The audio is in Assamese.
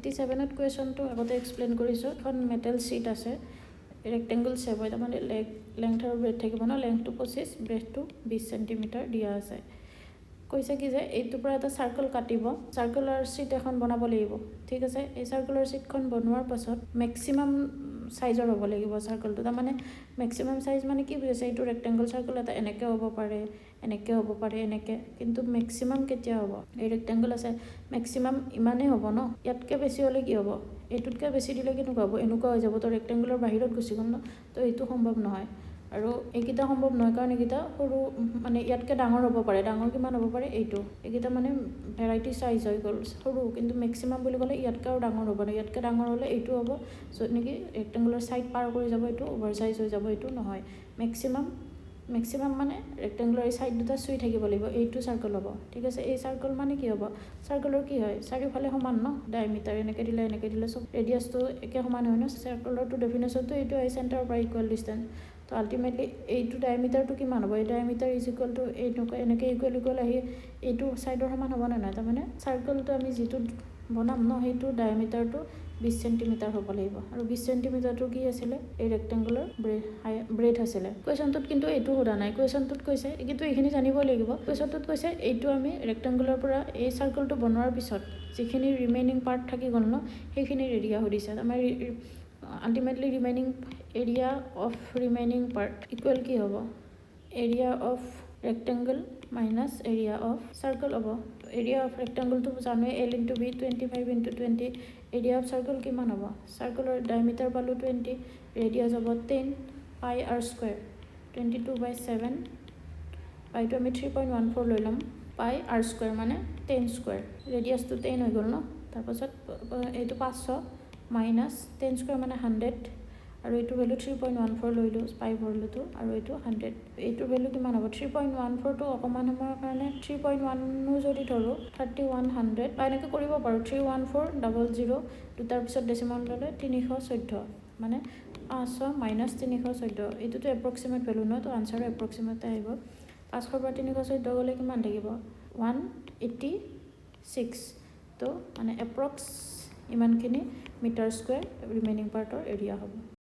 87ত কুৱেশ্যনটো আগতে এক্সপ্লেইন কৰিছোঁ। এখন মেটেল শ্বীট আছে, ৰেক্টেংগল শ্বেপ হয়, তাৰমানে লেংথ আৰু ব্ৰেথ থাকিব ন। লেংথটো 25, ব্ৰেথটো 20 চেণ্টিমিটাৰ দিয়া আছে। কৈছে কি যে এইটোৰ পৰা এটা চাৰ্কল কাটিব, চাৰ্কুলাৰ শ্বীট এখন বনাব লাগিব, ঠিক আছে? এই চাৰ্কুলাৰ শ্বীটখন বনোৱাৰ পাছত মেক্সিমাম চাইজৰ হ'ব লাগিব চাৰ্কলটো। তাৰমানে মেক্সিমাম চাইজ মানে কি বুজাইছে? এইটো ৰেক্টেংগল চাৰ্কল এটা এনেকৈ হ'ব পাৰে, এনেকৈ হ'ব পাৰে, এনেকৈ। কিন্তু মেক্সিমাম কেতিয়া হ'ব? এই ৰেক্টেংগল আছে, মেক্সিমাম ইমানেই হ'ব ন। ইয়াতকৈ বেছি হ'লে কি হ'ব? এইটোতকৈ বেছি দিলে কেনেকুৱা হ'ব? এনেকুৱা হৈ যাব। তো ৰেক্টেংগলৰ বাহিৰত গুচি গ'ল ন। তো এইটো সম্ভৱ নহয় আৰু এইকেইটা সম্ভৱ নহয়, কাৰণ এইকেইটা সৰু, মানে ইয়াতকৈ ডাঙৰ হ'ব পাৰে। ডাঙৰ কিমান হ'ব পাৰে? এইটো। এইকেইটা মানে ভেৰাইটি চাইজ হৈ গ'ল সৰু। কিন্তু মেক্সিমাম বুলি ক'লে ইয়াতকৈ আৰু ডাঙৰ হ'ব ন। ইয়াতকৈ ডাঙৰ হ'লে এইটো হ'ব, য'ত নেকি ৰেক্টেংগুলাৰ ছাইড পাৰ কৰি যাব, এইটো অভাৰ চাইজ হৈ যাব। এইটো নহয়। মেক্সিমাম মেক্সিমাম মানে ৰেক্টেংগুলাৰ এই ছাইড দুটা চুই থাকিব লাগিব, এইটো চাৰ্কল হ'ব, ঠিক আছে? এই চাৰ্কল মানে কি হ'ব? চাৰ্কলৰ কি হয়? চাৰিওফালে সমান ন। ডায়মিটাৰ এনেকৈ দিলে, এনেকৈ দিলে, চব ৰেডিয়াছটো একে সমান হয় ন। চাৰ্কলৰটো ডেফিনেশ্যনটো এইটো হয়, চেণ্টাৰৰ পৰা ইকুৱেল ডিষ্টেঞ্চ। তো আল্টিমেটলি এইটো ডায়মিটাৰটো কিমান হ'ব? এই ডায়মিটাৰ is equal to এনেকুৱা, এনেকৈ ইকুৱেল ইকুৱেল আহি এইটো ছাইডৰ সমান হ'ব নে নহয়? তাৰমানে চাৰ্কলটো আমি যিটো বনাম ন, সেইটো ডায়মিটাৰটো 20 চেণ্টিমিটাৰ হ'ব লাগিব। আৰু 20 চেণ্টিমিটাৰটো কি আছিলে? এই ৰেক্টেংগুলাৰ ব্ৰেথ আছিলে। কুৱেশ্যনটোত কিন্তু এইটো সোধা নাই। কুৱেশ্যনটোত কৈছে, কিন্তু এইখিনি জানিব লাগিব। কুৱেশ্যনটোত কৈছে এইটো আমি ৰেক্টেংগুলাৰ পৰা এই চাৰ্কলটো বনোৱাৰ পিছত যিখিনি ৰিমেইনিং পাৰ্ট থাকি গ'ল ন, সেইখিনিৰ এৰিয়া সুধিছে। আমাৰ ultimately remaining area of remaining part equal কি হ'ব? Area of rectangle minus area of circle হ'ব। এৰিয়া অফ ৰেক্টেংগলটো জানোৱে, L into B, 25 into 20। Area of circle কিমান হ'ব? চাৰ্কলৰ ডায়মিটাৰ পালোঁ 20, ৰেডিয়াছ হ'ব 10, pi r square, 22 by 7। পাইটো আমি 3.14 লৈ ল'ম। পাই আৰ স্কুৱেৰ মানে 10 স্কুৱেৰ, ৰেডিয়াছটো 10 হৈ গ'ল ন। তাৰপাছত এইটো 500 মাইনাছ 10 স্কুৱেৰ মানে 100 আৰু এইটোৰ ভেলু 3.14 লৈ পাই ভৰলোতো আৰু এইটো 100। এইটোৰ ভেলু কিমান হ'ব? 3.14টো অকণমান সময়ৰ কাৰণে 3.1ও যদি ধৰোঁ, 3100 বা এনেকৈ কৰিব পাৰোঁ, 31400, দুটাৰ পিছত ডেচিমল ল'লে 314। মানে 500 মাইনাছ 314। এইটোতো এপ্ৰক্সিমেট ভেলু নহয়, তো আনচাৰো এপ্ৰক্সিমেটে আহিব। 500ৰ পৰা 314 গ'লে কিমান থাকিব? 186। তো মানে এপ্ৰক্স ইমানখিনি মিটাৰ স্কুৱেৰ ৰিমেইনিং পাৰ্টৰ এৰিয়া হ'ব।